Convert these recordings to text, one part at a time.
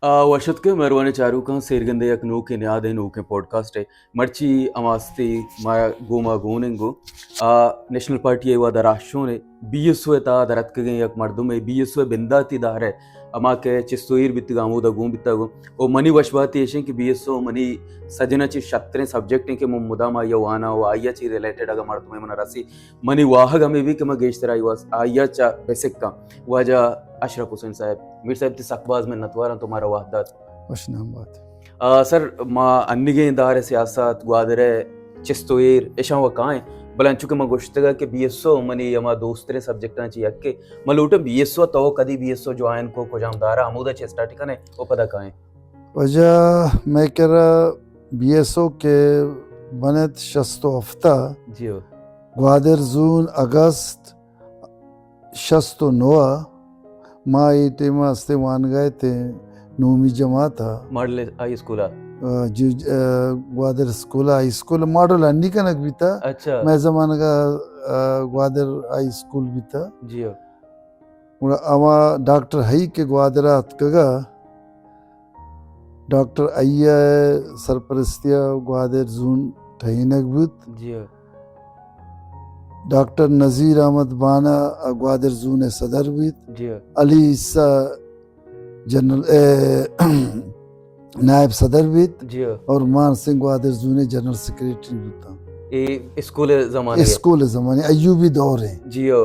آ، وش اتکے مہروانیں چاروکاں، سیرگندے یک نوکیں نیادے، نوکیں پوڈکاسٹے۔ مرچی ہما ہستی ما گوما گون انگو۔ آ، نیشنل پارٹی ء وہدا راہشون ء بی ایس او ء تہا در اتکگیں یک مردمے، بی ایس او ء بنداتی دار ء ہما کہ چست و ایر بیتگ، ہمودا گون بیتگ۔ و منی وش باتی ایش انت کہ بی ایس او منی سجن ء چہ شتریں سبجیکٹ انت کہ من مدام آئی ء واناں و آئی ء چہ ریلیٹڈ اگاں مردمے من ء رسی، منی واہگ ہمے بیت کہ من گیشتر آئی واس-، آئی ء چہ بہ سکاں۔ واجہ اشرف حسین صاحب، میر صاحب، تئی سک باز منتوار آں تو مارا وہد دات۔ وش نام بات۔ آ، سر، ما انیگیں دار سیاست، گوادر ء چست و ایر، اشاں و کائیں، بلے انچو کہ من گوشتگ کہ بی ایس او منی ہما دوستریں سبجیکٹاں چہ یکے۔ من لوٹاں بی ایس او، تو کدی بی ایس او جوائن کو، کجام دار ء ہمودا چہ اسٹارٹ کنیں و پدا کائیں؟ واجہ، مئے کرا بی ایس او کہ بنت شست و ہفت ء، جی ہو۔ گوادر زون اگست شست و نو ء، ما اے ٹائم ء ہستیں وانگا اتیں نومی جماعت ء۔ ماڈل ہائی اسکول ء؟ آ، جی، آ، Gwadar school, high school, model انی کنگ بیتا۔ اچھا۔ مئے زمانگ ء، آ، گوادر ہائی اسکول بیتا۔ جی ہو۔ گڑا ہما ڈاکٹر ہئی کہ گوادر ء اتکگ ء، ڈاکٹر ہئی ء سرپرستی ء گوادر زون ٹہینگ بوت۔ جی ہو۔ ڈاکٹر نذیر احمد بانا ء گوادر زون ء صدر بیت۔ جی ہو۔ علی عیسی جنرل، اے، نائب صدر بیت۔ جی ہو۔ اور مان سنگھ گوادر زون ء جنرل سیکرٹری بوتاں۔ اے اسکول زمانے؟ اسکول زمانے، ایوبی دور ہے۔ جی ہو۔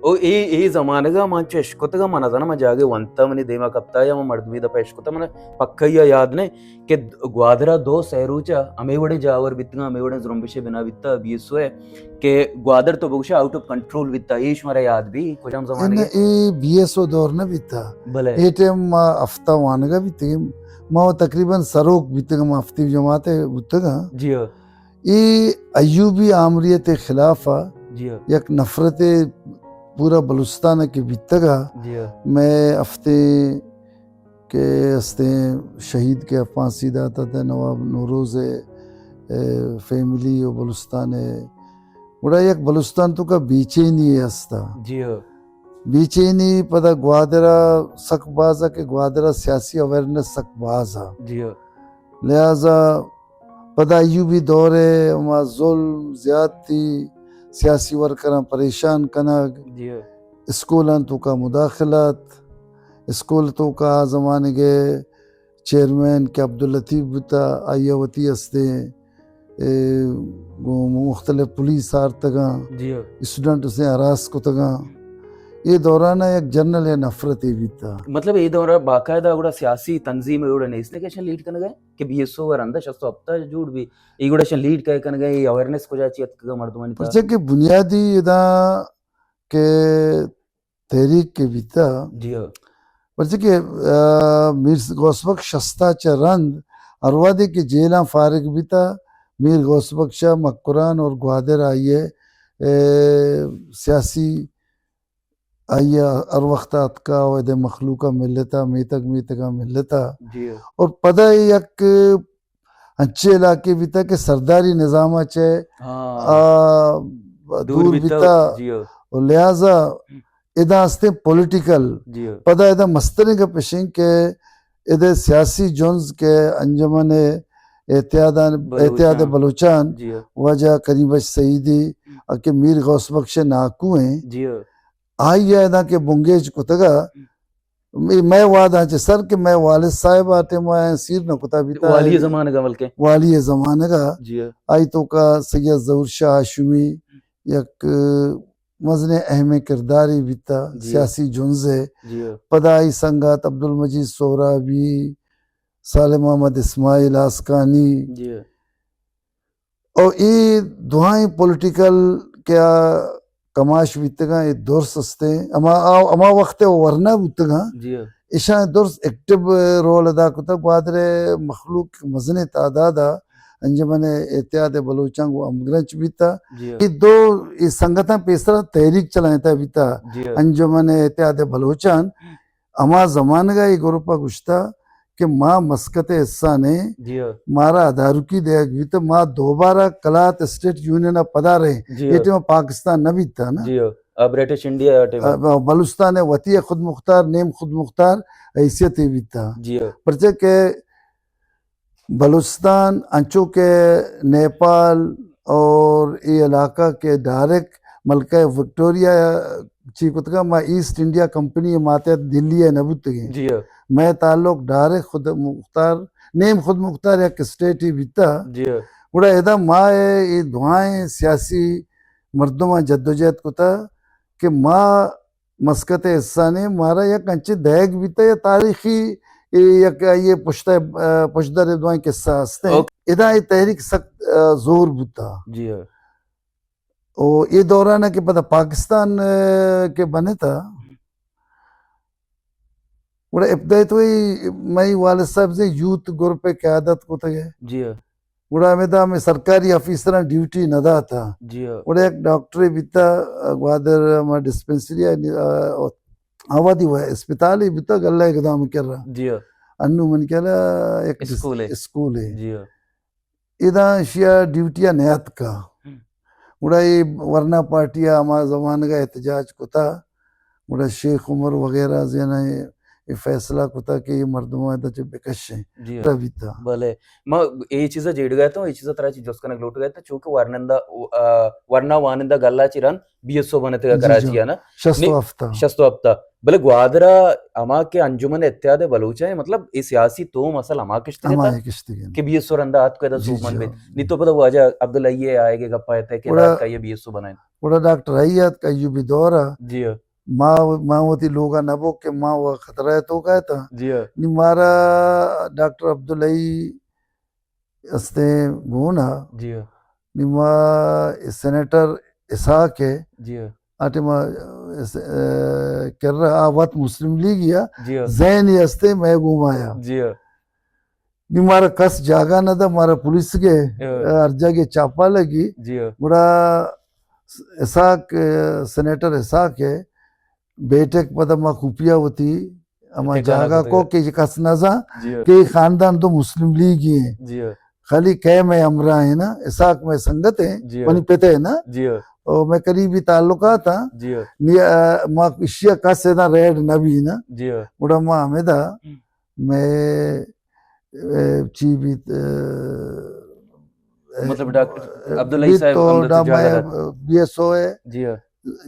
او اے، اے زمانگا من چو اشکتگا، من نزاناں من جاگے ونتا منی دیما کپتا یا من مردمی دپا اشکتا، من پکا یا یاد نہ کہ گوادرا دو سہ روچا ہمے وڑیں جاور بیتگا، ہمے وڑیں زرمبشے بنا بیتا، بی ایس او ہے کہ گوادر تو بگوشے آؤٹ آف کنٹرول بیتا، اے شمارا یاد بی کجام زمانے؟ اے بی ایس او دور نہ بیتا۔ بلے۔ اے ٹائم ما ہفتہ وانگا بیتگیں، ما تقریباً سروک بیتگاں، ما ہفتی جماعت بوتگاں۔ جی ہاں۔ اے ایوبی آمریت خلاف ء، جی ہاں۔ یک نفرت پورا بلوچستان ء کہ بیتگ ء، جی ہاں۔ مئے ہفتیں کہ ہستیں شہید کہ پھانسی داتا تھا نواب نوروز ء، اے، فیملی و بلوچستان ء، گڑا یک بلوچستان تو کا بے چینی ہستا۔ جی ہاں۔ بے چینی پدا گوادر ء سک باز ء کہ گوادر ء سیاسی اویئرنس سک باز ء۔ جی ہاں۔ لہذا پدا ایوبی دور ء ہما ظلم، زیادتی، سیاسی ورکراں پریشان کنگ، جی۔ اسکولاں توکا مداخلت، اسکول توکا آ زمانگ ء چیئرمین کہ عبداللطیف بوتا، آئی ء وتی ہستیں، اے، گوں مختلف پولیس آرتگاں، جی۔ اسٹوڈنٹ اسے ہراس کتگاں۔ اے دوران ء یک جنرل ء نفرت ء بیتا۔ مطلب اے دور ء باقاعدہ گڑا سیاسی تنظیم ء گڑا نیست کہ اشاں لیڈ کنگ ء؟ کہ بی ایس او ء رندا شست و ہپت ء جوڑ بی، اے گڑا اشاں لیڈ کئے کنگ ء، اے اویئرنس کجا چی اتکگ ء مردمانی تہا؟ پرچہ کہ بنیادی ادا کہ تحریک کہ بیتا، جی ہاں۔ پرچہ کہ، آ، میر غوث بخش شست ء چہ رند ہر وہدے کہ جیلاں فارغ بیتا، میر غوث بخش ء مکران اور گوادر آئی ء، اے، سیاسی آئی ء ہر وخت ء اتکا و ادے مخلوق ء ملتا، میتگ میتگ ء ملتا۔ جی۔ اور پدا اے یک انچے علاقے بیتا کہ سرداری نظام ء چہ، ہاں۔ آ، دور دور بیتا۔ بیتا۔ جی۔ اور لہذا ادا ہستیں پولیٹیکل۔ جی۔ پدا ادا مستریں گپ اشیں کہ ادے سیاسی جنز کہ انجمن اتحادان، بلوچان۔ اتحاد بلوچان، جی۔ واجہ کریم بخش سعیدی، کہ میر غوث بخش ناکو ہیں۔ جی۔ آئی ء ادا کہ بنگیج کتگ ء، مئے، مئے وہداں چہ سر کہ مئے والد صاحب آ ٹائم ء سیر نہ کتا بیتا۔ والی زمانگ ء بلکہ۔ والی زمانگ ء۔ جی۔ آئی توکا سید ظہور شاہ ہاشمی یک مزنیں اہمیں کردارے بیتا، جی۔ سیاسی جنز ء۔ جی۔ پدا آئی سنگت عبدالمجید سہرابی، صالح محمد اسماعیل آسکانی، جی۔ او اے دوئیں پولیٹیکل کہ آ کماش بیتگاں، اے درس استیں۔ ہما، آ، ہما وخت ء ورنا بوتگاں۔ جی۔ ایشاں درس ایکٹیو رول ادا کتگ۔ گوادر ء مخلوق مزنیں تعداد ء انجمن اتحاد بلوچاں گوں ہمگرنچ بیتا۔ جی۔ اے دو، اے سنگتاں پیسرا تحریک چلائینتا بیتا۔ جی۔ انجمن اتحاد بلوچاں۔ ہما زمانگ ء اے گروپ ء گوشتا کہ ما مسقط ء حصہ نے، جی ہاں۔ مارا ادارکی دیگ بیت، ما دوبارہ کلات اسٹیٹ یونین ء پدا رہے، جی ہاں۔ اے ٹائم پاکستان نہ بیتا نا۔ جی ہاں۔ آ، برٹش انڈیا ٹائم۔ آ، بلوچستان ءِ وتی خود مختار، نیم خود مختار حیثیت ءَ بیتا۔ جی ہاں۔ پرچہ کہ بلوچستان انچو کہ نیپال اور اے علاقہ کہ ڈائریکٹ ملکہ وکٹوریا چی کتگا، ما ایسٹ انڈیا کمپنی ءِ ماتحت دلی ءَ نہ بوتگیں۔ جی ہاں۔ مئے تعلق ڈائریکٹ خود مختار، نیم خود مختار یک اسٹیٹ ءَ بیتا۔ جی ہاں۔ گڑا ادا ما اے، اے دوائیں سیاسی مردماں جدوجہد کتا کہ ما مسقط ءِ حصہ نے، مارا یک انچیں دئیگ بیتا یا تاریخی اے یک آئی ءِ پشت ءَ، آ، پشدر ءَ دوائیں قصہ ہستیں۔ اوکے۔ ادا اے تحریک سخت، آ، زور بوتا۔ جی ہاں۔ او اے دوران ءَ کہ پدا پاکستان، آ، کہ بنتا، گڑا ابتدائی تو اے مئی والد صاحب سے یوتھ گروپ ءِ قیادت کتگ ءَ۔ جی ہاں۔ گڑا ہمدا ہمے سرکاری آفیسراں ڈیوٹی نہ داتا۔ جی ہاں۔ گڑا یک ڈاکٹرے بیتا، گوادر ہما ڈسپنسری ءَ، آ، آوادی و اسپتالے بیتا، گلہ اقدام کر رہا۔ جی ہاں۔ انو من کہلا یک ڈس-، اسکولے۔ اسکولے۔ جی ہاں۔ ادا اشیا ڈیوٹی ءَ نیاتکا۔ ہم۔ گڑا اے ورنا پارٹی ءَ ہما زمانگ ءَ احتجاج کتا، گڑا شیخ عمر وغیرہ زینا اے، اے فیصلہ کتا کہ اے مردماں ادا چہ بکشیں۔ جی ہاں۔ ربیتا۔ بلے، ما اے چیزا جیڑ گئے تو، اے چیزا ترا چی جست کنگ لوٹ گئے تو، چونکہ ورنندہ، آ، ورنا وانندہ گلا چی رن بی ایس او بنتگا جی، کراچی جی۔ ہے نا؟ شست و نی-، ہفت۔ شست و ہفت۔ بلے گوادر ءَ ہما کہ انجمن اتحاد بلوچ ءَ، مطلب، اے سیاسی توم اصل ہما کشتگ ہما ات اے کشتگ انت۔ کہ بی ایس او رندا آتک ادا جی، سوب من جی۔ بیت۔ نی تو پدا واجہ عبدالحی ءِ آئیگ ءِ گپ ءَ ات کہ گڑا، ادا آتک ءَ بی ایس او بنائیں۔ گڑا ڈاکٹر حی آتک ایوبی دور ءَ۔ جی ہاں۔ ما، ما وتی لوگ ءَ نہ بو کہ ما و خطرہ ءِ توک ءَ اتاں۔ جی ہاں۔ نی مارا ڈاکٹر عبدالحی استیں گون ءَ۔ جی ہاں۔ نی ما سینیٹر اسحاق ءِ۔ جی ہاں۔ آ ٹائم ءَ اس-، اے، کر رہا، آ وت مسلم لیگی ءَ۔ جی ہاں۔ زین ءَ استیں مئے گوما ءَ۔ جی ہاں۔ نی مارا کس جاگہ نہ دا، مارا پولیس گے، ہاں۔ ہر جاگہ چاپا لگی۔ جی ہاں۔ گڑا اسحاق، سینیٹر اسحاق ءِ بیٹک پدا ما خفیہ وتی ہما ٹھکانہ جاگہ کتگ۔ کو کہ کس نہ زان جی ہاں۔ کہ اے خاندان تو مسلم لیگی ہیں۔ جی ہاں۔ خالی کئے مئے ہمراہ ہیں نا، اسحاق مئے سنگت ہیں، جی ہاں۔ منی پت ہے نا۔ جی ہاں۔ او مئے قریبی تعلقات ہیں۔ جی ہاں۔ نی، آ، ما اشیا کس ادا ریڈ نہ بی نا۔ جی ہاں۔ گڑا ما ہمدا ہم۔ مئے، اے، چی بیت، اے، مطلب ڈاکٹر اے، عبدالحی بیت صاحب تو ہم دا ڈا تو جاگہ مئے دات۔ بی ایس او ہے۔ جی ہاں۔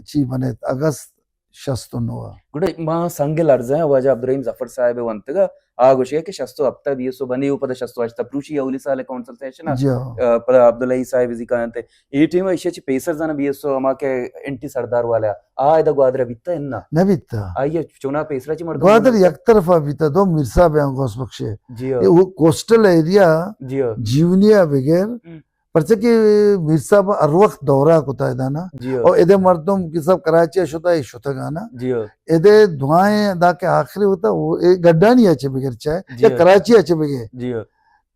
چی بنت اگست شست و نو ءَ۔ گڑا ما سنگ لرزیں واجہ عبدالرحیم ظفر صاحب ءِ ونتگ ءَ، آ گوشگ ءَ کہ شست و ہپت ءَ بی ایس او بنی و پدا شست و ہشت ءَ پروشی اولی سال ءَ کونسل سیشن ءَ، جی ہاں۔ آ، پدا عبدالحی صاحب ءِ زی کاینت۔ اے ٹیم ءَ ایشی ءَ چہ پیسر زاناں بی ایس او ہما کہ اینٹی سردار والا آ ادا گوادر ءَ بیتا اناں؟ نہ بیتا۔ آئی ءَ چونا پیسرا چہ مردم گوادر یک طرفا بیتا، دو میر صاحب ءَ غوث بخش ءَ۔ جی ہاں۔ اے وہ کوسٹل ایریا جی ہاں۔ جیونی ءَ بغیر ہم۔ پرچہ کہ میر صاحب ہر وقت دورہ کتا ادا نا۔ جی ہاں۔ اور ادے مردم کہ سب کراچی ءَ شتا، اے شتگا نا۔ جی ہاں۔ ادے دعائیں ادا کہ آخری ہوتا، وہ اے گڈانی ءَ چہ بغیر چاہے، جی یا ہاں۔ کراچی ءَ چہ بغیر۔ جی ہاں۔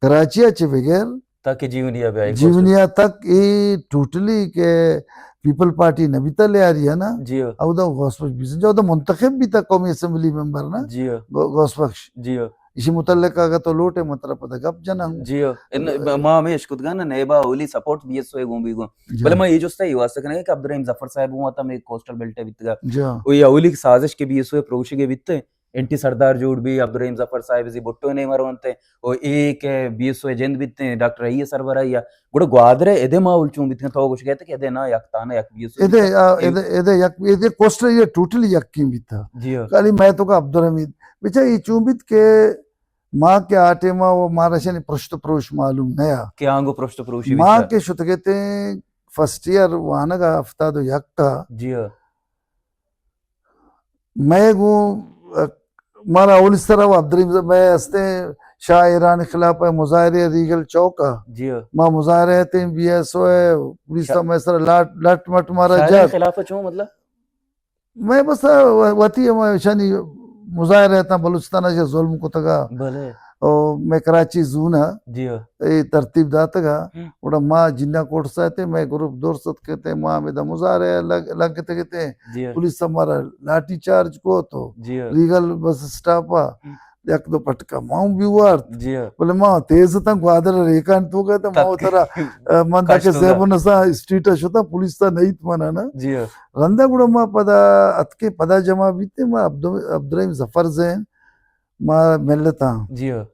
کراچی ءَ چہ بغیر۔ تاکہ جیونی ءَ بیا اے جیونی ءَ تک اے ٹوٹلی کہ پیپل پارٹی نبیتا لیاری ہے نا۔ جی ہاں۔ اودا غوث بخش بیسن جو اودا منتخب بیتا قومی اسمبلی ممبر نا۔ جی ہاں۔ غو-، غوث بخش۔ جی ہاں۔ اسی متعلق اگر تو لوٹے مطلب پتہ گپ جناں۔ جی ہاں۔ ان، ما ہمیں اشکتگا نا نیبا اولی سپورٹ بی ایس او ءِ گوں بی گوں۔ جی۔ بلے ما یہ جستا یہ واسطہ کرنے کہ عبدالرحیم ظفر صاحب ہوں آتا میں کوسٹل بیلٹ ءَ بیتگا۔ جی۔ او یہ اولی سازش کے بی ایس او ءِ پروشگ ءَ بیتے۔ اینٹی سردار جوڑ بی، عبدالرحیم ظفر صاحب زی بھٹو نے مرونتے۔ او اے کہ بی ایس او ءِ جند بیتے، ڈاکٹر رحی ءِ سربراہی ءَ۔ گڑا گوادر ءَ ادے ماحول چون بیتگ؟ تو گوش گئے کہ ادے نا یک تانے یک بی ایس او اے دے، بیتگ۔ آ، اے ادے، ادے یک، ادے کوسٹل ایریا ٹوٹلی یکیں بیتا۔ جی ہاں۔ خالی میں تو کا عبدالحمید۔ بچا اے چون بیت کہ ما کہ آ ٹائم ءَ وہ مارا شنی پرشت پروش معلوم نیا۔ کہ آنگو پرشت پروشی ما بیتا۔ کہ شتگتے فرسٹ ایئر وانگا ہفتاد و یک ءَ۔ جی ہاں۔ مئے گوں، ا، مارا اولی سرا وہ عبدالرحیم ز-، مئے ہستیں شاہ ایران خلاف ہے مظاہرے ریگل چوک ءَ۔ جی ہاں۔ ما مظاہرے تھے بی ایس او ہے، پولیس شاہ-، مئے سر لٹ، لٹ مٹ مارا شاہ ایران جات۔ خلاف ہے چون مطلب؟ مئے بس، ا، و-، وتی ہم شانی مظاہرے تھا بلوچستان ءَ ظلم کتگا۔ بلے۔ او مئے کراچی زون ءَ جی ہاں۔ اے ترتیب داتگا۔ ہم۔ گڑا ما جناح کورٹ ءَ اتیں، مئے گروپ دور ست کتے، ما ہمیں دا مظاہرے لگ-، لگ کتے کتے۔ جی ہاں۔ پولیس ہمارا لاٹھی چارج کو تو جی ہاں۔ ریگل بس اسٹاپ ءَ ہم۔ یک دو پٹکا ما ہوں بھی وارت۔ جی ہاں۔ بلے ما تیز تاں گوادر ریکان تو گئے تو ما تک ترا، ا، من کش تک تو زیب گا۔ النسا اسٹریٹ شتا، پولیس تا نہیں منا نا۔ جی ہاں۔ رندا گڑا ما پدا اتکے، پدا جمع بیتے، ما عبد-، عبدالرحیم ظفر زین، ما ملتا۔ جی ہاں۔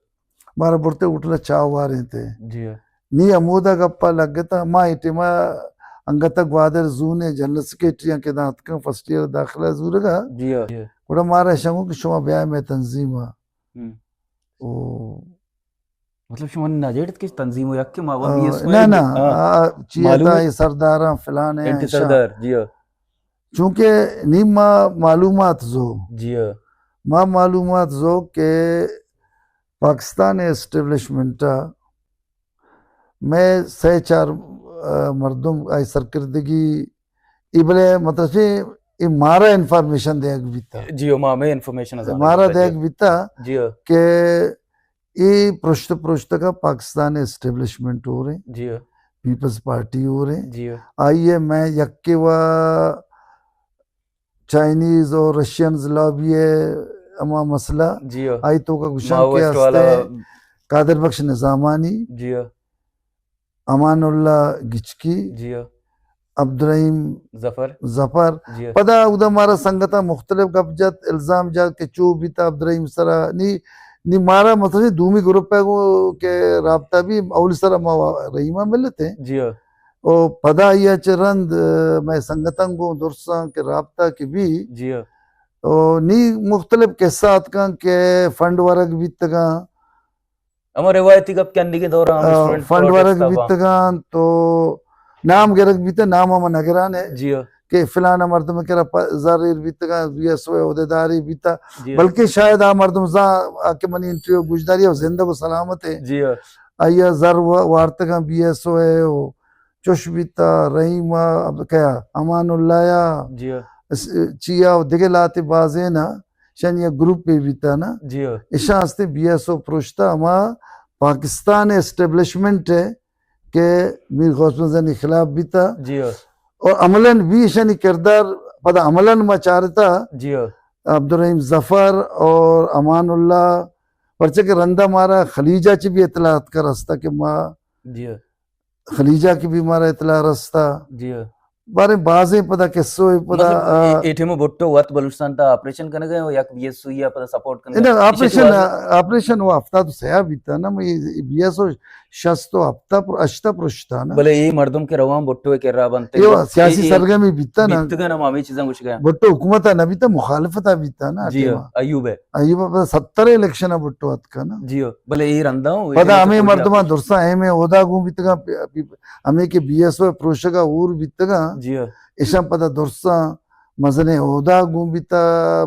مارا برتے ہوٹل چاہ واریں تے۔ جی ہاں۔ نی ہمودا گپا لگتا، ما اے ٹیما انگتا گوادر زون ء جنرل سیکرٹری آں کہ داں اتکاں فرسٹ ایئر داخلہ زورگا۔ جی ہاں۔ جی ہاں۔ گڑا مارا شنگو کہ شما بیا میں تنظیم آ۔ ہم۔ او۔ مطلب شما نہ جیڑت کہ تنظیم و یک کہ ما آ، بی ایس او نہ، نہ، ہاں۔ آ، چی معلوم تا ہے؟ اے سرداراں فلانے اینٹی ہیں، شاہ۔ سردار، جی ہاں۔ چونکہ نی ما معلومات زو۔ جی ہاں۔ ما معلومات زو کہ پاکستان اسٹیبلشمنٹ ء مئے سئے چار، آ، مردم آئی سرکردگی ای بلے مطلب چی ای مارا انفارمیشن دیگ بیتا۔ جی، او ما ہمیں انفارمیشن ازاں مارا دیگ بیتا۔ جی۔ کہ ای پرشت پرشت کا پاکستان اسٹیبلشمنٹ ہو رہے، جی۔ پیپلز پارٹی ہو رہے۔ جی۔ آئی ہے میں یکے و چائنیز اور رشینز لابی ہے ہما مسئلہ۔ جی ہاں۔ آئی تو کا گشان کے ماؤسٹ والا۔ ہستے قادر بخش نظامانی، جی ہاں۔ امان اللہ گچکی، جی ہاں۔ عبدالرحیم ظفر۔ ظفر۔ جی ہاں۔ پدا اودا مارا سنگتا مختلف گپ جت، الزام جت کہ چو بیتا عبدالرحیم سرا۔ نی، نی مارا مطلب دومی گروپ ہے وہ کہ رابطہ بھی اولی سرا ما رحیمہ ملتے۔ جی ہاں۔ او پدا آئی ء چہ رند، ء، مئے سنگتاں گوں درساں کہ رابطہ کہ بی۔ جی ہاں۔ او نی مختلف قصہ آتکاں کہ فنڈ ورگ بیتگاں۔ ہما روایتی گپ کہ انیگیں دور ہم آ، اسٹوڈنٹ فنڈ ورگ پروٹیسٹ آبا۔ بیتگاں تو نام گرگ بیتہ، نام ہم نگران ہے جی ہاں۔ کہ فلانا مردم کرا پ-، زر ایر بیتگاں، بی ایس او عہدیداری بیتا، جی ہاں۔ بلکہ شاید آ مردم زاں آ کہ منی انٹرویو گوشداری او زندگ و سلامت ہے۔ جی ہاں۔ آئی ء زر و-، وارتگاں بی ایس او ء و چش بیتا، رحیم ء، اب کیا، امان اللہ ء، جی ہاں۔ اس-، چیا و دگہ لاتے بازین ء، شانی یک گروپے بیتا نا۔ جی ہاں۔ اشاں ہستے بی ایس او پروشتا ہما پاکستان اسٹیبلشمنٹ ء کہ میر غوث مزنی خلاف بیتا۔ جی ہاں۔ اور عملاً بھی اشانی کردار پدا عملاً ما چارتا۔ جی ہاں۔ عبدالرحیم ظفر اور امان اللہ، پرچہ کہ رندا مارا خلیجہ چی بھی اطلاعات کا رستا کہ ما جی ہاں۔ خلیجہ کی بھی مارا اطلاع رستا۔ جی ہاں۔ بارے بازیں پدا قصو ہے پدا، مطلب، آ، اے، اے ٹائم بھٹو وت بلوچستان تا آپریشن کنگا ہے اور یک بی ایس او یا پدا سپورٹ کنگا ہے۔ انہاں آپریشن، آپریشن وہ ہفتاد و سیا بیتا نا، میں بی ایس او شست و ہفتا پر، ہشتا پرشتا نا۔ بلے اے مردم کے روان بھٹو کے را بنتے۔ اے سیاسی اے، اے سرگرمی بیتا نا۔ بیتگا نا، ہمیں چیزاں گوش گیا۔ بھٹو حکومت نہ بیتا، مخالفت بیتا نا۔ جی ہاں، ٹائم ایوب ہے۔ ایوب ء پدا ستر الیکشن ء بھٹو اتکا نا۔ جی ہو، بلے اے رندا ہوں، پدا ہمیں مردماں درساں ایم اے عہدہ گوں بیتگاں، پی-، پی-، ہمیں کہ بی ایس او پروشگا اور بیتگاں۔ جی ہو۔ ایشاں پدا درساں مزنیں عہدہ گوں بیتا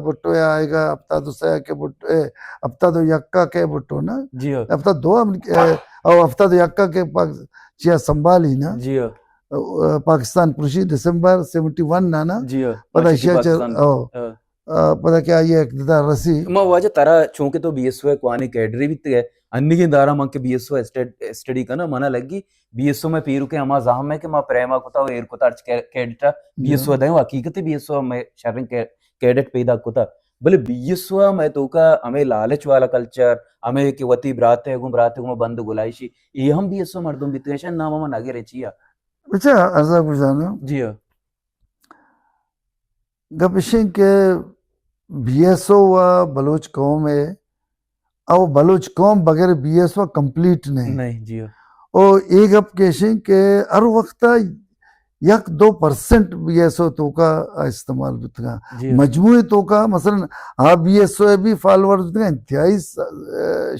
بھٹو یا آئیگا ہفتاد و سیا کہ بھٹو، اے، ہفتاد و یکا کہ بھٹو نا۔ جی ہو۔ ہفتاد دو ہم، اے، او ہفتاد و یکا کہ پاک-، چیا سنبھالی نا۔ جی ہو۔ او، پاکستان پروشی دسمبر سیونٹی ون نا نا۔ جی ہو۔ پدا ماشی ایشیا چر-، پاکستان۔ او۔ ہاں۔ آ، پدا کہ آئی ء اقتدار رسی۔ ما واجہ ترا چونکہ تو بی ایس او ء کوانی کیڈری بیتگ ئے، انیگیں دارا من کہ B S O stood-, study کناں، منا لگی بی ایس او میں پیرو کے ہما زہم ہے کہ ما پریما کتا و ایر کتا ہرچ کے-، کیڈٹ ء بی ایس او جی۔ دیں و حقیقت بی ایس او میں شریں کے-، کیڈٹ پیدا کتا۔ بلے بی ایس او میں توکا ہمیں لالچ والا کلچر، ہمیں کہ وتی براتے گوں، براتے گوں بند گلائشی، یہ ہم بی ایس او مردم بیتگ ئے، شاید نام ہم نگرے چیا۔ اچھا، ارزا گزانا۔ جی ہاں۔ گپ اش انت کہ بی ایس او و بلوچ قوم ء، او بلوچ قوم بغیر بی ایس او کمپلیٹ نہیں۔ نہیں، جی ہاں۔ او اے گپ کہ اش انت کہ ہر وقت یک دو پرسنٹ بی ایس او توکا استعمال بیتگاں۔ جی ہاں۔ مجموعی توکا مثلاً آ بی ایس او ء بھی فالوور بیتگاں، انتہائی س-،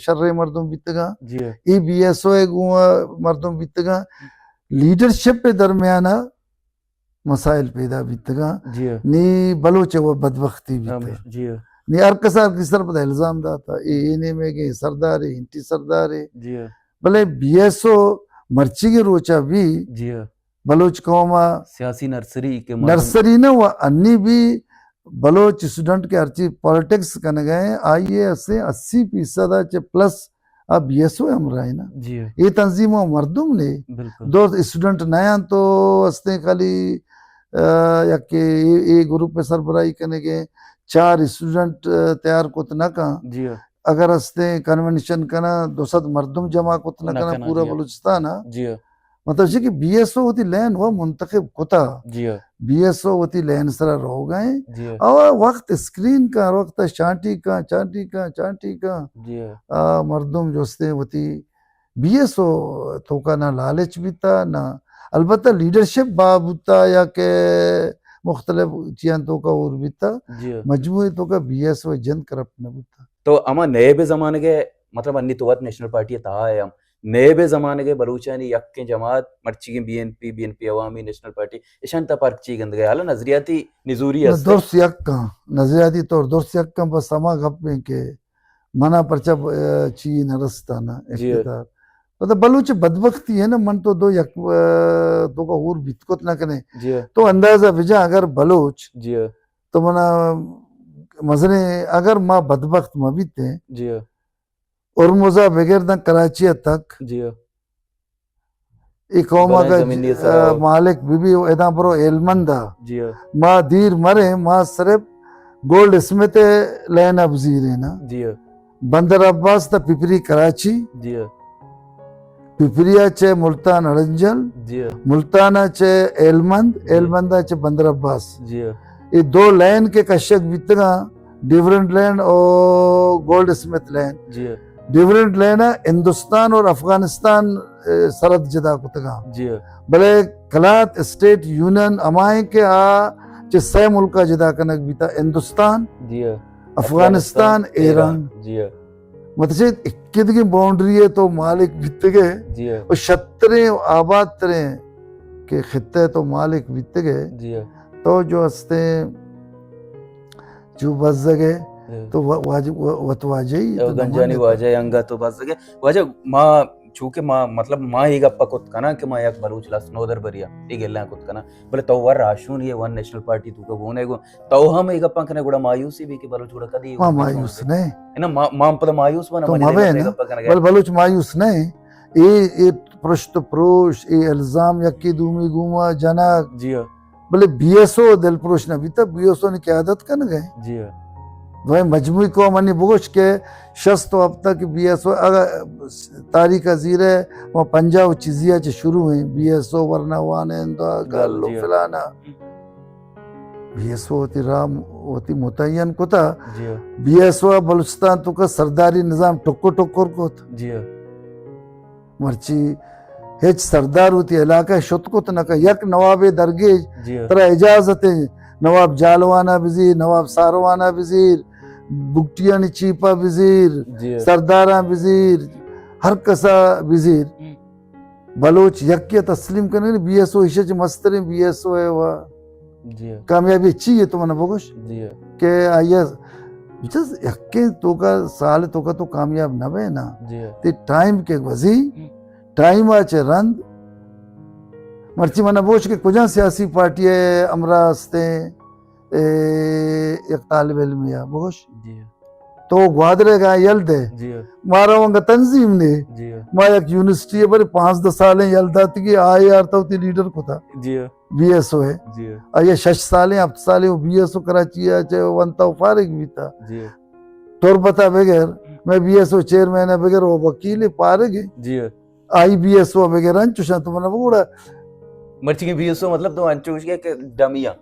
شریں مردم بیتگاں۔ جی ہاں۔ اے بی ایس او ء گوں مردم بیتگاں۔ لیڈرشپ ء درمیان ء مسائل پیدا بیتگاں۔ جی۔ نی بلوچ ء و بدبختی بیتگ۔ ہمیش، جی۔ نی ہر کس ہر کس سر پدا الزام داتا، اے، اے نیمے گے سردارے، انٹی سردارے۔ جی۔ بلے بی ایس او مرچی کے روچا بھی جی۔ بلوچ قوم ء سیاسی نرسری کے مردم نرسری نہ و انی بھی بلوچ اسٹوڈنٹ کے ہرچی پالیٹکس کنگ ء آئی ء اسے اسی فیصد ء چہ پلس آ بی ایس او ہمراہ نا۔ جی۔ اے تنظیم و مردم نے۔ بالکل۔ دو اسٹوڈنٹ نہ آں تو استیں خالی، آ، یک اے، اے گروپ ء سربراہی کنگے، چار اسٹوڈنٹ، آ، تیار کت نہ کن۔ جی۔ اگر ہستیں کنونشن کناں، دو سد مردم جمع کت نہ نہ کناں، کناں، پورا جی۔ بلوچستان ءَ۔ جی۔ مطلب چی کہ بی ایس او وتی لین و منتخب کتا۔ جی۔ بی ایس او وتی لین سرا روگا ایں۔ جی۔ او وقت اسکرین کا، وقت چانٹی کا، چانٹی کا، چانٹی کا۔ جی۔ آ، مردم جو ہستیں وتی بی ایس او توکا نہ لالچ بیتا، نہ البتہ لیڈرشپ با بوتا یا کہ مختلف چیزاں توکا اور بیتا۔ جی۔ مجموعی توکا بی ایس او جند کرپٹ نہ بوتا۔ تو ہما نئے بے زمانگے، مطلب، انی تو وت نیشنل پارٹی تہا ہے ہم، نئے بے زمانگے بلوچانی یکیں جماعت مرچیگیں B N P, B N P Awami National party, اشان تا پرک چی گندگے؟ حالا نظریاتی نزوری نہ، است۔ درست یک کن، نظریاتی طور درست یک کن، بس ہما گپ ہیں کہ منا پرچا ب-، چی نہ رستا نا جی۔ اقتدار۔ پتہ بلوچ بدبختی ہے نا، من تو دو یک، آ، تو کا اور بیت کت نہ کنے۔ جی۔ تو اندازہ بجا اگر بلوچ جی۔ تو منا مزنے اگر ما بدبخت ما بیتے۔ جی۔ ہرمزا بگر داں کراچی تک۔ جی۔ اے قوم بلائیں اگا زمینی ج-، سرا۔ آ، مالک بی بی و ادا برو ہیلمند آ۔ جی۔ ما دیر مرے، ما صرف گولڈ اسمتھ لین اب زیرے نا۔ جی۔ بندر عباس تا پپری کراچی۔ جی۔ پپریا چہ ملتان اڑنجل۔ جی۔ ملتانا چہ ہیلمند، جی۔ ہیلمندا چہ بندر عباس۔ جی۔ اے دو لین کے کشک بیتگاں۔ ڈیورنڈ لین او گولڈ اسمتھ لین۔ جی۔ ڈیورنڈ لین ءَ ہندوستان اور افغانستان، اے، سرحد جدا کتگاں۔ جی۔ بلے کلات اسٹیٹ یونین ہمائیں کہ آ چہ سہ ملک ءَ جدا کنگ بیتا، ہندوستان، جی۔ افغانستان، افغانستان، ایران۔ ایران۔ جی۔ مطلب چہ اکے دگہ باؤنڈری ءَ تو مالک بیتگے جی۔ و شتریں و آباد تریں کہ خطہ ءَ تو مالک بیتگے۔ جی۔ تو جو ہستیں چو بزگ ءَ جی۔ تو وا-، واجہ، و-، وت واجہ ای تو تو گنجانی دمانے واجہ انگا تو بزگ ءَ۔ واجہ ما، چونکہ ما، مطلب، ما اے گپ ءَ کت کناں کہ ما یک بلوچ لس نودربری ءَ اے گلاں کت کناں، بلے تو ور راشون یہ ون نیشنل پارٹی تو کا گونے گو، تو ہم اے گپاں کنے گڑا مایوسی بھی کہ بلوچ گڑا کدی ما مایوس نہیں۔ نہ، ما، ما ہم پدا مایوس بنا، تو منی ما دل ءَ بے اے نا۔ گپ ءَ کنگ ءَ۔ بل بلوچ مایوس نہیں۔ اے، اے پرشت پروش، اے الزام یکی دومی گوما جنگ۔ جی ہاں۔ بلے بی ایس او دلپروش نہ بیتا، بی ایس او نی قیادت کنگ ءَ۔ جی ہاں۔ دوئیں مجموعی قوم انی بگوش کہ شست و ہپتہ کہ بی ایس او اگر تاریخ ءَ زیرے، وہ پنجاہ و چیزی ءَ چہ شروع ہیں، بی ایس او ورنا وان ہیں، دا گل و جی ہاں۔ فلانا۔ بی ایس او وتی راہ وتی متعین کتا۔ جی ہاں۔ بی ایس او بلوچستان تو کا سرداری نظام ٹکر ٹکر کت۔ جی ہاں۔ مرچی ہچ سردار وتی علاقہ شت کت نہ کن۔ یک نواب درگیج جی۔ ترا اجازت ہے، نواب جالوانا بزیر، نواب ساروانا بزیر، بگٹیانی چیپا بزیر، جی۔ سرداراں بزیر، ہر کسا بزیر۔ ہم۔ بلوچ یکی تسلیم کنگ، بی ایس او ایشی چہ مستریں بی ایس او ہے و جی۔ کامیابی چی ہے تو منا بگوش؟ جی۔ کہ آئی ایس، بچس یکیں تو کا سال تو کا تو کامیاب نہ بے نا۔ جی۔ تی ٹائم کے گوزی، ہم۔ ٹائم آ چہ رند، مرچی منا بوش کہ کجا سیاسی پارٹی ہے ہمراہ ہستے، اے، یک طالب علم یا بوش۔ جی۔ تو گوادر گا یل دے۔ جی۔ مارا ونگا تنظیم نے۔ جی۔ ما یک یونیورسٹی ہے بلے پانزدہ سالیں یل داتگی آئی آر تو تی لیڈر کتا۔ جی۔ بی ایس او ہے۔ جی۔ آئی شش سالیں، ہفت سالیں وہ بی ایس او کراچی ہے، چاہے ونتا وہ فارغ بیتا۔ جی۔ تربتا بغیر، میں بی ایس او چیئرمین ہے بغیر وہ وکیل ہے فارغ ہے۔ جی۔ آئی بی ایس او بغیر انچوشاں تو منا بگوڑا۔ مرچی کے بی ایس او مطلب تو انچوش کے کہ ڈمی ہاں۔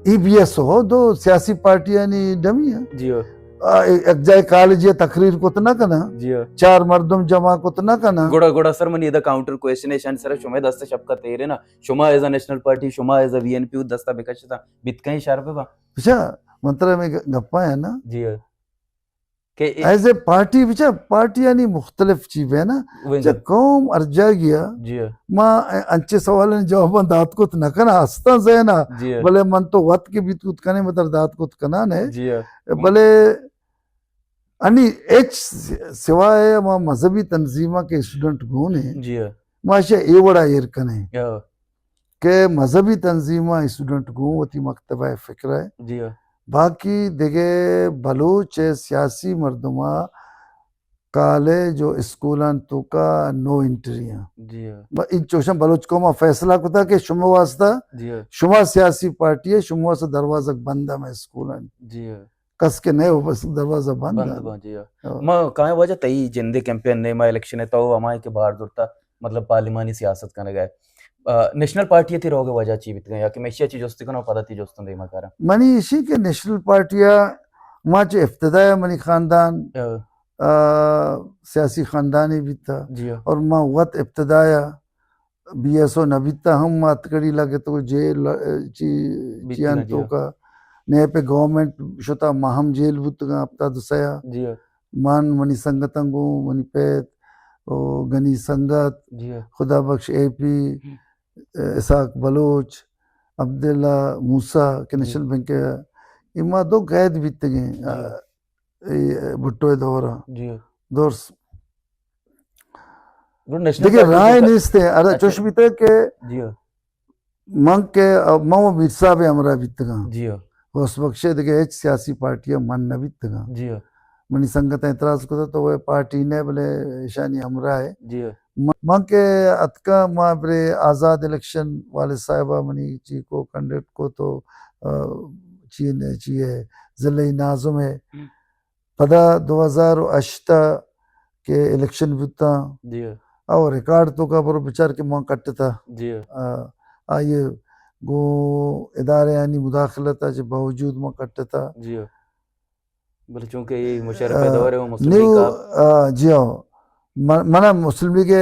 ای بی ایس او دو سیاسی پارٹیانی ڈمی ہاں۔ جی ہو۔ آ، یک جائے کالج یا تقریر کت نہ کنا۔ جی ہو۔ چار مردم جمع کت نہ کنا۔ گڑا، گڑا سر منی ادا کاؤنٹر کوئسچن ہے، شان سر شمے دست شپ کا تیرے نا۔ شما ایز اے نیشنل پارٹی، شما ایز اے وی این پی دستا بکشتا، بیت کہیں شر پہ با۔ اچھا، من ترا میں گ-، گپا ہے نا۔ جی ہو۔ کہ اے ایز اے پارٹی بچا پارٹیانی مختلف چیز ہے نا۔ وہی چا گپ۔ قوم ہر جاگیا۔ جی۔ ما انچے سوالانی جواباں دات کت نہ کنا، ہستاں ذہنا۔ جی۔ بلے من تو وت کے بیت کت کنے، مطلب دات کت کنا نے۔ جی۔ بلے انی ایچ سوائے ما مذہبی تنظیماں کے اسٹوڈنٹ گون ہیں۔ جی۔ ما اشیا اے وڑا ایر کنے۔ یا۔ کہ مذہبی تنظیماں اسٹوڈنٹ گوں وتی مکتبہ فکر ہے۔ جی ہاں۔ باقی دگہ بلوچ سیاسی مردماں کالج و اسکولان توکا نو انٹری ہیں۔ جی ہاں۔ ب-، انچوشاں بلوچ قوم فیصلہ کتا کہ شما واسطہ، جی ہاں۔ شما سیاسی پارٹی ہے، شما واسطہ دروازگ بند ہے میں اسکولان۔ جی ہاں۔ کس کہ نئے، بس دروازہ بند بند ہے۔ بند، جی ہاں۔ ہاں۔ ما کائیں واجہ تئی جندے کیمپین نے، ما الیکشن ہے تو ہمائیں کہ باہر زرتا، مطلب پارلیمانی سیاست کنگا ہے۔ آ، نیشنل پارٹی تی روگ وجہ چی بیتگا، یا کہ میشیا چی جست کنو پدا تی جستن دیما کارا؟ منی ایشی کہ نیشنل پارٹی ما چہ ابتدا منی خاندان، ہاں۔ آ، سیاسی خاندانی بیتا۔ جی ہاں۔ اور ما وت ابتدا بی ایس او نہ بیتا ہم ما اتکڑی لگتو جیل، چی، بیتگا، چیان جی ہاں۔ توکا۔ نیپے گورنمنٹ شتا ما ہم جیل بوتگا ہفتاد و سیا۔ جی ہاں۔ من، منی سنگتاں گوں، منی پت، او گنی سنگت، جی ہاں۔ خدا بخش اے پی، ہم۔ اسحاق بلوچ، عبداللہ موسیٰ کہ جی۔ نیشنل بینک ء، اے ما دو قید بیتگیں، جی۔ آ، اے بھٹو ء دور ء۔ جی۔ دور س-، گڑا نیشنل دیکھیں، پارٹی رائے تو نیست ہے۔ ارے اچھا۔ چوش بیتا کہ جی۔ من کہ، من و میر صاحب ہمراہ بیتگاں۔ جی۔ غوث بخش ء دگہ ہچ سیاسی پارٹی ء من نہ بیتگاں۔ جی۔ منی سنگت اعتراض کتا تو وہ پارٹی نہ بلے ایشانی ہمراہ ہے۔ جی۔ من، من کہ اتکاں، ما برے آزاد الیکشن والد صاحبہ منی چی کو کنڈکٹ کو تو، آ، چی نے چی ہے، ضلعی ناظم ہے۔ ہم۔ پدا دو ہزار و ہشت کہ الیکشن بوتاں۔ جی۔ او ریکارڈ تو کا برو بچار کہ من کٹتا۔ جی۔ آ، آئیے گو ادارے آنی مداخلت چہ باوجود من کٹتا۔ جی۔ بلے چونکہ یہ مشرف آ، دور ہے، وہ مسلم نیو، لیگ کا آ، جی ہاں۔ من-، منا مسلم لیگ ء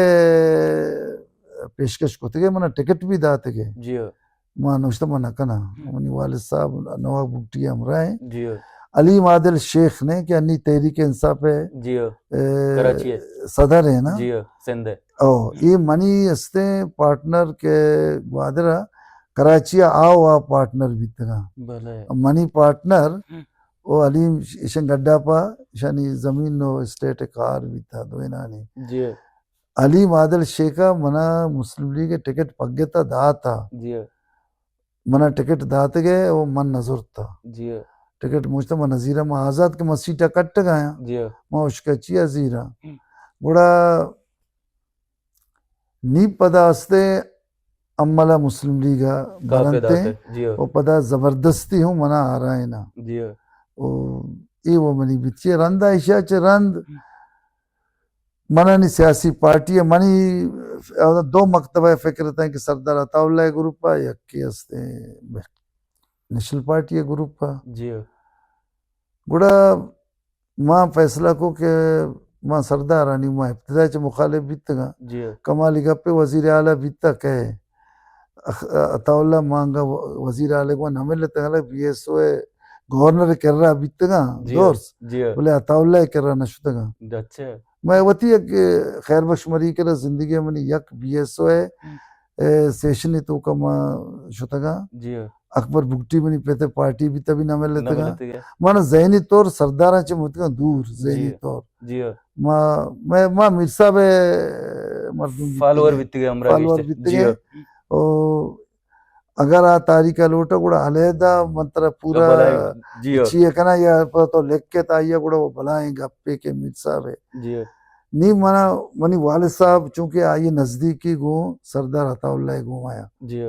پیشکش کتگے، منا ٹکٹ بھی داتگے۔ جی ہاں۔ ما نوشتہ من نہ کناں۔ ہم۔ منی والد صاحب نواب بگٹی ہمراہ ہیں۔ جی ہاں۔ علیم عادل شیخ نے کہ انی تحریک انصاف ہے، جی ہاں۔ اے، کراچی ہے۔ صدر ہے نا؟ جی ہاں، سندھ ہے۔ او، یہ منی استیں پارٹنر کے گوادر کراچی آ، آ پارٹنر بیتگا۔ بلے۔ منی پارٹنر ہم۔ او علیم ش-، ایشن گڈا پا، ایشانی زمین و اسٹیٹ کار بیتا دوینانی۔ جی۔ علیم عادل شیخ ء منا مسلم لیگ ء ٹکٹ پگتا داتا۔ جی۔ منا ٹکٹ داتگے او من نزرتا۔ جی۔ ٹکٹ مجتا من نزیرا، ما آزاد کہ من سیٹا کٹگایا۔ جی۔ ما اشکا چیا زیرا۔ ہم۔ گڑا نی پدا استے عمل ء مسلم لیگ ء کاف ء برنتے داتے، جی ہو۔ و پدا زبردستی ہوں منا آرائینا۔ جی ہو۔ و اے و منی بیت چہ رندا ایشا چہ رند منا نی سیاسی پارٹی ء منی دو مکتبہ فکر اتاں کہ سردار عطا اللہ گروپ ء یکے استے نیشنل پارٹی ء گروپ ء۔ جی ہو۔ گڑا ما فیصلہ کو کہ ما سردارانی ما ابتدا چہ مخالف بیتگاں۔ جی۔ کمالی گپے وزیر اعلی بیتا کہ اخ-، عطا اللہ مانگا و-، وزیر اعلی کو نہ ملتگا، بی ایس او ء گورنر کرا بیتگا جی۔ دورس۔ جی۔ بلے عطا اللہ کرا نہ شتگا۔ اچھا۔ میں وتی یک خیر بخش مری کرا زندگی منی یک بی ایس او ء، ہم۔ اے، سیشن تو کما شتگا۔ جی۔ اکبر بگٹی منی پت ء پارٹی بیتا بھی نہ ملتگا۔ نہ ملتگا۔ من ذہنی طور سرداراں چہ متگا دور، ذہنی جی۔ طور۔ جی۔ ما، میں، ما میر صاحب ء مردم بیتگے۔ فالوور بیتگے، ہمراہ فالوور بیتگے۔ بیتگے۔ جی۔ او اگر آ تاریخ ء لوٹا گڑا علیحدہ من ترا پورا بلائیں، جی۔ چی ء کنا یا پدا تو لکھ کے تا آئی ء گڑا وہ بلائیں گپے کہ میر صاحب ہے۔ جی۔ نی منا، منی والد صاحب چونکہ آئی نزدیکی گوں سردار عطا اللہ گوں آیا۔ جی۔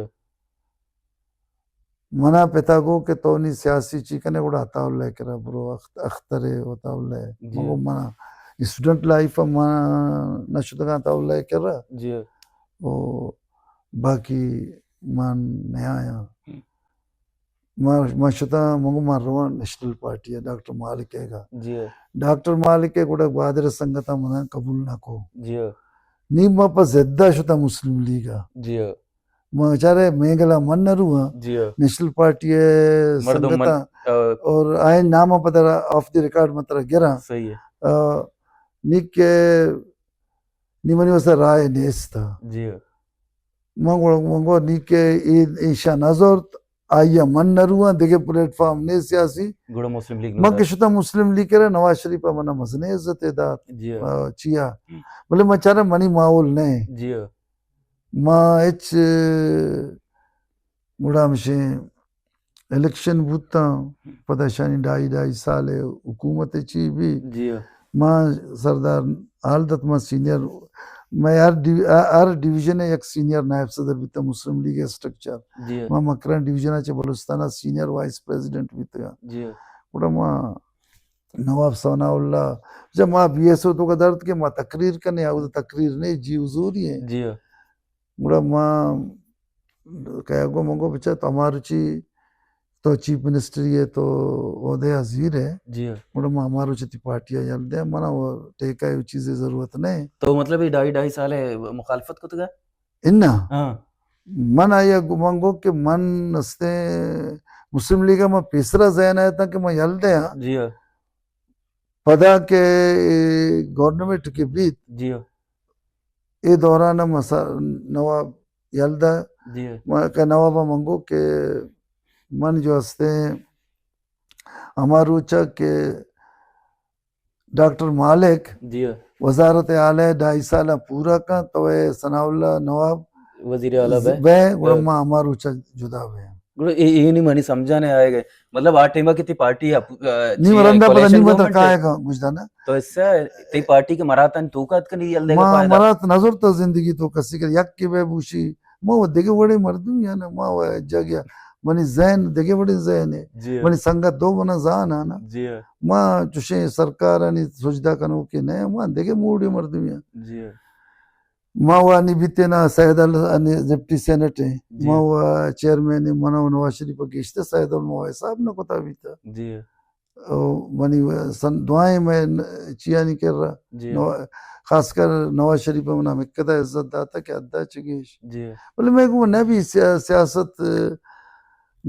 منا پتا گو کہ تو نی سیاسی چی کنے گڑا عطا اللہ کرا برو اخت-، اختر ہے عطا اللہ ہے۔ جی۔ مگو منا اسٹوڈنٹ لائف ء منا نہ شتگاں عطا اللہ کرا۔ جی۔ او باقی من نیایاں۔ ہم۔ ما، ما شتاں، مگو ما رواں نیشنل پارٹی ء ڈاکٹر مالک ء گا۔ جی۔ ڈاکٹر مالک ء گڑا گوادر سنگتاں منا قبول نہ کو۔ جی۔ نی ما پہ ضد ء شتاں مسلم لیگ ء۔ جی۔ ما چارے مینگلا من نہ رواں۔ جی۔ نیشنل پارٹی ء مردم من، سنگتاں آ، اور آئین نام ء پتہ آف دی ریکارڈ مترا گراں۔ صحیح ہے۔ آ، نی کہ نی منی واسطہ رائے نیست۔ جی۔ من گو، من گو نی کہ اے، ایشا نہ زورت، آئی ء من نہ رواں، دگہ پلیٹ فارم نے سیاسی۔ گڑا مسلم لیگ من نہ کہ شتاں مسلم لیگ کرا، نواز شریف ء منا مزنیں عزت ء دات۔ جی۔ آ، چیا؟ ہم۔ بلے من چارا منی ماحول نہ۔ جی۔ ما ہچ گڑا ہمشیں الیکشن بوتاں، پدا شانی ڈائی، ڈائی سال حکومت چی بھی۔ جی۔ ما سردار حال دت ما سینئر، میں ہر ڈی-، ہر ڈویژن ء یک سینئر نائب صدر بیتا مسلم لیگ اسٹرکچر۔ جی۔ ما مکران ڈویژن ء چہ بلوچستان ء سینئر وائس پریزیڈنٹ بیتگا۔ جی۔ گڑا ما نواب ثناء اللہ، جب ما بی ایس او توکا درد کہ ما تقریر کنے، او تقریر نہیں، جی حضوری ہے۔ جی ہاں۔ گڑا ما کہا گو، من گو بچا تو ہمارو چی، تو چیف منسٹر ہے، تو عہدے حاضر ہے۔ جی ہاں۔ گڑا ما ہمارو چی تی پارٹی یل دے، منا وہ ٹیکہ و چیزیں ضرورت نہیں۔ تو مطلب یہ ڈھائی، ڈھائی سال ہے مخالفت کو تو گیا؟ انا۔ ہاں۔ من آیا گو-، من گو کہ من استیں مسلم لیگ ءَ من پیسرا ذہن آیا تھا کہ من یل دیاں۔ جی ہاں۔ پدا کہ گورنمنٹ کہ بیت، جی ہاں۔ اے دوران ءَ مسا-، نواب یل دا، جی ہاں۔ ما-، کہ نواب ءَ من گو کہ من جو استیں ہما روچ ءَ کہ ڈاکٹر مالک جی۔ وزارت اعلیٰ ڈھائی سال پورا کن، تو اے ثناء اللہ نواب وزیر اعلیٰ بے۔ بے، گڑا ہاں۔ ما ہما روچ جدا بے۔ گڑا اے، اے نہیں منی سمجھانے آئے گئے۔ مطلب، آ ٹائم کی تی پارٹی اپ-، آ، نہیں، چی ورندہ پتہ کولیشن نہیں، بتا گورنمنٹ ہے۔ کائے گا، گوشدانا۔ تو اس سے تی پارٹی کے مراتن تو کات کنی یل دے گا ما پائدہ۔ مرات نظر تا زندگی تو کسی کے یک کے بے بوشی، ما وہ دیگه وڑے مردم یا نا، ما وہ جگہ، منی ذہن دیگه وڑے ذہن ہے۔ جی۔ منی سنگت دو منا زان آنا۔ جی۔ ما چوشیں سرکارانی سجدہ کنوکے نہ، ما دگہ موڈی مردمی آں۔ جی۔ ما وانی بیتے نا سید ال-، انی ڈپٹی سینٹ ہیں۔ جی۔ ما و چیئرمین ہیں، منا و نواز شریف گیشتر سید الموائے صاحب نہ کتا بیتا۔ جی۔ او منی و سن دعائیں میں ن-، چیانی کر رہا۔ جی۔ نوا-، خاص کر نواز شریف منا مکدا عزت داتا کہ ادا چگیش۔ جی۔ بلے میں کو نہ بھی سیا-، سیاست،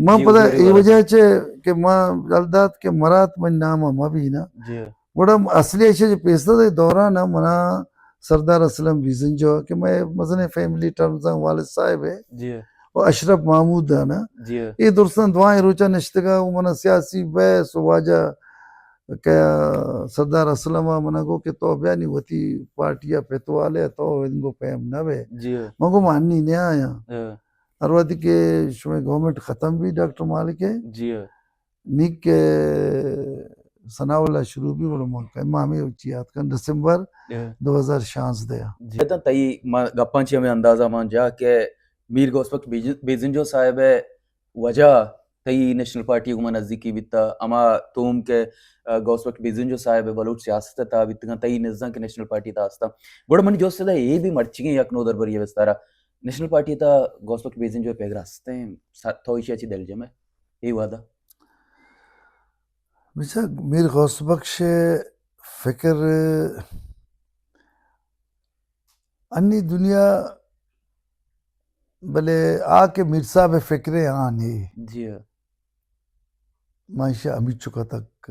ما جی، پدا حضور اے والا وجہ چے کہ ما جلدات کہ مرات من نام ما بھی نا۔ جی۔ گڑا اصلی ایشی جو پیسہ دے دوران ءَ منا سردار اسلم بیزنجو کہ میں مزنیں فیملی ٹرمز آں، والد صاحب ہے۔ جی۔ و اشرف محمود آنا۔ جی۔ اے درستاں دعائیں روچا نشتگا و منا سیاسی بحث و واجہ کہ سردار اسلم آ منا گو کہ تو بیانی وتی پارٹی ءَ پتوالے تو انگو پیم نہ بے۔ جی۔ من گو ما انی نہ آیاں۔ ہاں۔ ہر وقت کہ شمئے گورنمنٹ ختم بھی ڈاکٹر مالک ہے۔ جی۔ نی کہ ثناء اللہ شروع بھی گڑا من کئے، ما ہمیں چی یاد کن دسمبر ہاں۔ دو ہزار شانزدہ۔ جی۔ تئی ما گپاں چی ہمیں اندازہ مان جا کہ میر غوث بخش بیج-، بیزنجو صاحب ہے وجہ تئی نیشنل پارٹی گوما نزدیکی بیتا، ہما توم کہ، آ، غوث بخش بیزنجو صاحب بلوچ سیاست تا بیتگاں، تئی نزاں کہ نیشنل پارٹی تا ہستاں۔ گڑا منی جوست دا اے بھی مرچیگیں یک نودربری وستارا نیشنل پارٹی تا غوث بخش بیزنجو پیگر ہستیں، سا-، تو ایشی چی دلجم ہے؟ اے وعدہ؟ بچا، میر غوث بخش فکر انی دنیا، بلے آ کہ میر صاحب فکرے آنے۔ جی ہاں۔ ما ایشی ہمیچو کا تک،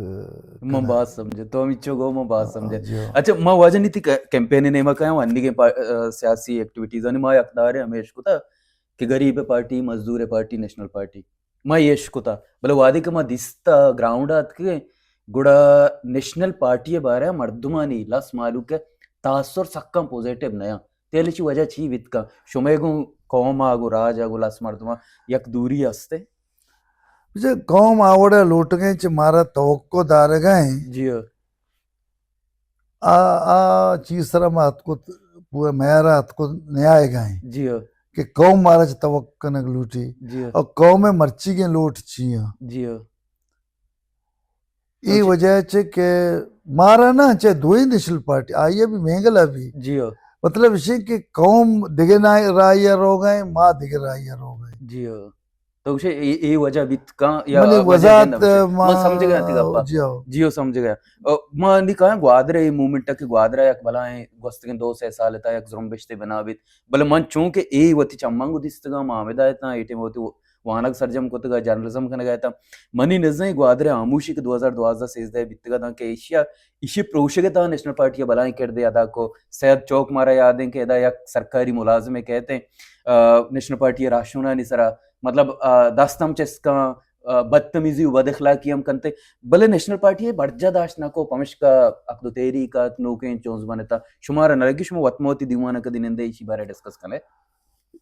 من باز سمجھے، تو ہمیچو گو من باز سمجھے۔ جی ہاں۔ اچھا، ما واجہ نی تی ک-، کیمپین نیما کایاں، انیگیں پا-، آ، سیاسی ایکٹیویٹیز آنی ما یک دارے ہمیش کتا کہ غریب پارٹی، مزدور پارٹی، نیشنل پارٹی۔ ما ایش کتا، بلے وہدے کہ ما دیستا گراؤنڈ اتکگیں، گڑا نیشنل پارٹی بارے مردمانی لس مالوک تاثر سکاں پوزیٹیو نیاں۔ تیل چی وجہ چی بیت کن؟ شمئے گوں قوم آ گوں راج آ گوں لس مردم آ یک دوری ہستے؟ بچا، قوم آوڑا لوٹگیں چہ مارا توقع دارگا ہیں۔ جی ہاں۔ آ، آ چیز سرا ما اتکت، پورا میارا اتکت نیائے گا ہیں۔ جی ہاں۔ کہ قوم مارا چہ توقع کنگ لوٹی۔ جی ہاں۔ اور قوم مرچیگیں لوٹ چی ہیں۔ جی ہاں۔ اے اچھا۔ وجہ چہ کہ مارا نا چہ دوئیں نیشنل پارٹی، آئی بھی مینگل بھی۔ جی ہاں۔ مطلب اسی کہ قوم دگہ نا راہی روگا ہیں، ما دگہ راہی روگا ہیں۔ جی ہاں۔ تو گوشے اے، اے وجہ بیت کاں یا منی وجہ وضاحت دے نہ بچے؟ ما، ما سمجھ گیا تھی گپا۔ جی ہاں۔ جی ہو سمجھ گیا۔ او، ما نی کہاں گوادر اے موومنٹ کہ گوادر یک بلائیں گوستگیں دو سے سال تا یک زرمبشتے بنا بیت۔ بلے من چونکہ اے وتی چماں گو دیستگاں، ما ہمدا اتاں، اے ٹائم وتی وانگ سرجم کتگ ء جرنلزم کنگ ء اتاں۔ منی نزیں گوادر ء ہاموشی کہ دو ہزار دوازدہ سیزدہ ء بیتگ ء دانکہ ایشی ء، ایشی پروشگ ء تہا نیشنل پارٹی ء بلاہیں کردے ادا کو۔ سید چوک مارا یاد ایں کہ ادا یک سرکاری ملازمے کئیت ایں، آ، نیشنل پارٹی ء راہشونانی سرا، مطلب، آ، دست ہم چست کن، آ، بدتمیزی و بد اخلاقی ہم کنت۔ بلے نیشنل پارٹی ء برجا داشت نہ کو، پمشکا عقد و تحریک ات، نوکیں چونز بنتا۔ شمارا نہ لگی شما وت موتی دیوان ء کدی نندے ایشی بارے ڈسکس کنے؟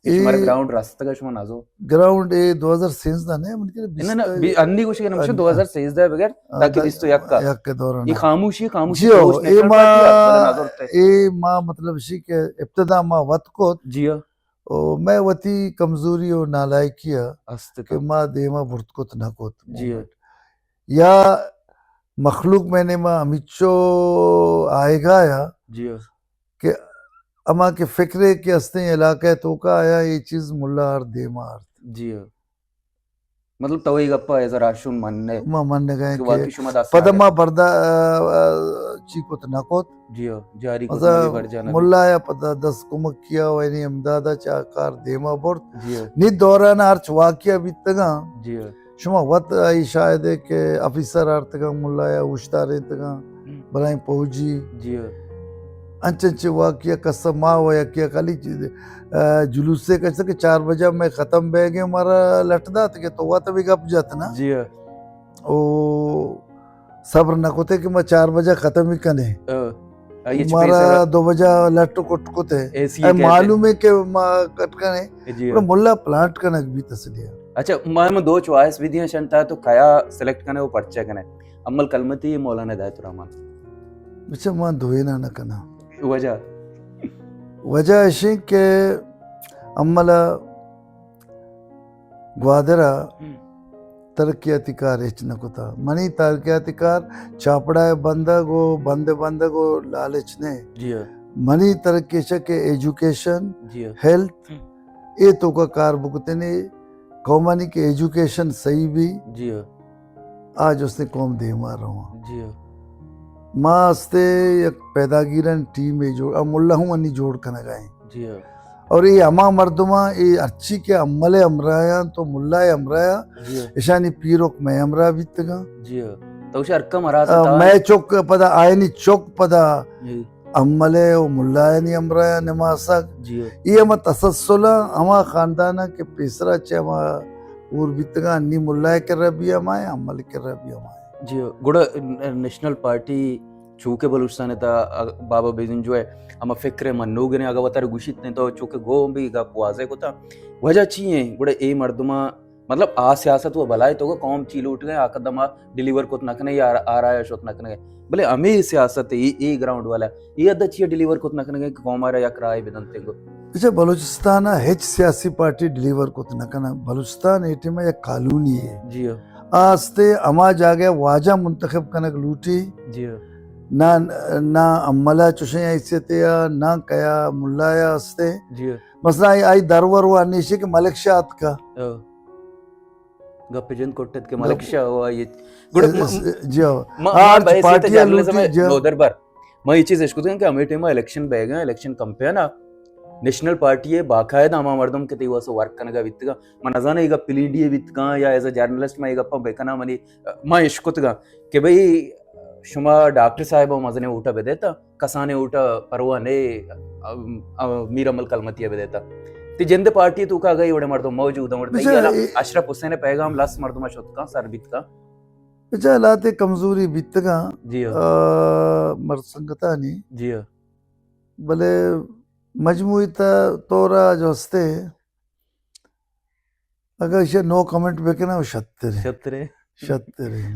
اے شمارا گراؤنڈ رستگ ء شما نازو؟ گراؤنڈ اے دو ہزار سیزدہ نے، من کہ نہ، نہ، بیست بی-، انی گوشے کہ نمشہ اچھا۔ دو ہزار سیزدہ بغیر تاکہ بیست و یک کا۔ یک کے دوران۔ یہ خاموشی، خاموشی جی ہو، پروش اے نیشنل ما، پارٹی ء بلے نازو تے۔ اے ما مطلب شی کہ ابتدا ما وت کو۔ جی ہاں۔ او مئے وتی کمزوری و نالائکی ء است کہ کہ۔ ما دیما برت کت نہ کت جی۔ موومنٹ۔ یا مخلوق میں نے ما ہمیچو آئے گا یا جی ہاں۔ کہ اما کہ فکرے کہ استیں علاقہ توکا آیا، یہ چیز ملا آر دیما آرت۔ جی ہاں۔ مطلب تو ای گپا ایز ا راہشون مننے؟ ما منگا کہ کہ واقعی شما دست پدا آگے۔ ما بردا-، آ، آ، چی کت نہ کت۔ جی ہاں، جاری کت مثلاً نہ بی بر جانا۔ ملا یا پدا دست کمک کیا و یعنی امدادا چا کار دیما برت۔ جی ہاں۔ نی دوران ہرچ واقعہ بیتگاں۔ جی ہاں۔ شما وت آئی شاہد ہے کہ آفیسر آرتگاں، ملا یا اوشتارینتگاں، ہم۔ بلائیں پوجی۔ جی ہاں۔ انچ انچ واقعہ کسا ما و یکی خالی چیز، آ، جلوسے کسا کہ چار بجہ میں ختم بے گئے، مارا لٹ دات کہ تو وت بھی گپ جت نا۔ جی ہاں۔ او صبر نہ کتے کہ ما چار بجہ ختم ہی کنے۔ ہاں۔ آئی ایچ پی مارا سر۔ دو بجہ لٹ کٹ کتے۔ اے سی اے اے کہتے۔ معلوم ہے کہ ما کٹ کنے۔ جی۔ پر ملا پلانٹ کنگ بھی تسلیہ۔ اچھا، ما، ما دو چوائس بھی دیاں شنتا تو کیا سلیکٹ کنے و پرچہ کنے۔ امل کلمتی، مولانا ہدایت الرحمان۔ اچھا، ما دوینا نہ کنا۔ وجہ؟ وجہ اشیں کہ امل گوادر ء ہم۔ ترقیاتی کار ہچ نہ کتا۔ منی ترقیاتی کار چاپڑا ء بندگ و بند بندگ و لالچ نے۔ جی ہاں۔ منی ترقی چہ کہ ایجوکیشن، جی ہاں۔ ہیلتھ، ہم۔ اے توکا کار بکتنے، قومانی کہ ایجوکیشن صحیح بھی، جی ہاں۔ آج اس نے قوم دیما رواں۔ جی ہاں۔ ما استے یک پیداگیرن ٹیم اے جوڑ، آ ملا ہوں انی جوڑ کنگا ہیں۔ جی ہاں۔ اور اے ہما مردماں، اے ہرچی کہ عمل ہمراہاں تو ملا ہمراہ، جی ہاں۔ اشانی پیرک میں ہمراہ بیتگاں۔ جی ہاں۔ تو شر کم ہرا آ، تا۔ میں چک پدا آئینی چک پدا جی۔ عمل و ملایانی ہمراہ نماسگ۔ جی ہاں۔ اے ہما تسلسل ہما خاندان کہ پیسرا چہ ہما اور بیتگاں، نی ملا کرا بھی ہما ہے، عمل کرا بھی ہما ہے۔ جی ہاں۔ گڑا نیشنل پارٹی چوکہ بلوچستان ء تھا، ا، بابا بزنجو ء ہما فکر ء منوگ نے، اگاں وتارا گوشیت نے تو چوکہ گوں بھی گپ واضح کتا۔ وجہ چی ہیں؟ گڑا اے مردماں، مطلب، آ سیاست و بلائے تو قوم چی لوٹ گئے، آ قدم آ ڈیلیور کت نہ کنے یا آ راہ شت نہ کنے۔ بلے ہمیں سیاست اے، اے گراؤنڈ والا، اے حد چی ڈیلیور کت نہ کنے کہ قوم آ را یک راہ بدنتے گو۔ اچھا، بلوچستان ء ہچ سیاسی پارٹی ڈیلیور کت نہ کنا۔ بلوچستان اے ٹائم ء یک کالونی ہے۔ جی ہاں۔ آستے ہما جاگہ واجہ منتخب کنگ لوٹی۔ جی ہاں۔ نہ، نہ عملہ چوشیں حیثیت یا، نہ کیا ملا یا استے۔ جی ہاں۔ مثلاً آئی، آئی درور و انیشی کہ ملک شاہ اتکا۔ ہاں۔ گپ جند کٹت کہ ملک گپ شاہ و آئی۔ گڑا اس، م-، اس، جی ہاں۔ ما، ما آرچ بحیثیت پارٹی جرنلزم لوٹی، جی ہاں۔ نودربر۔ ما یہ چیز اشکتگاں کہ ہمیں ٹائم الیکشن بہ گئے، الیکشن کمپین آ نیشنل پارٹی ہے، باقاعدہ ہما مردم کہ تئی واسطہ ورک کنگا بیتگا۔ من نزاناں اے گپ پلیڈی بیتگاں یا ایز اے جرنلسٹ ما اے گپاں بکناں، منی، ما اشکتگاں کہ بھئی شما ڈاکٹر صاحب ء مزنیں ووٹ ء بدیتا، کسانیں ووٹ ء پرواہ نے، ام، ام، میر امل کلمتی ء بدیتا۔ تی جند پارٹی تو کا گئی وڑے مردم موجود ہیں، وڑے بچا، تئی اے اشرف حسین ء پیغام لس مردم ء شت کاں، سر بیت کاں۔ بچا، لاتے کمزوری بیتگاں، جی ہاں۔ آ، مرد سنگتانی۔ جی ہاں۔ بلے مجموعی تا-، طور ء جو ہستے، اگر اسے نو کمنٹ بکنا، وہ شتر ہے۔ شتر ہے۔ شتر ہے۔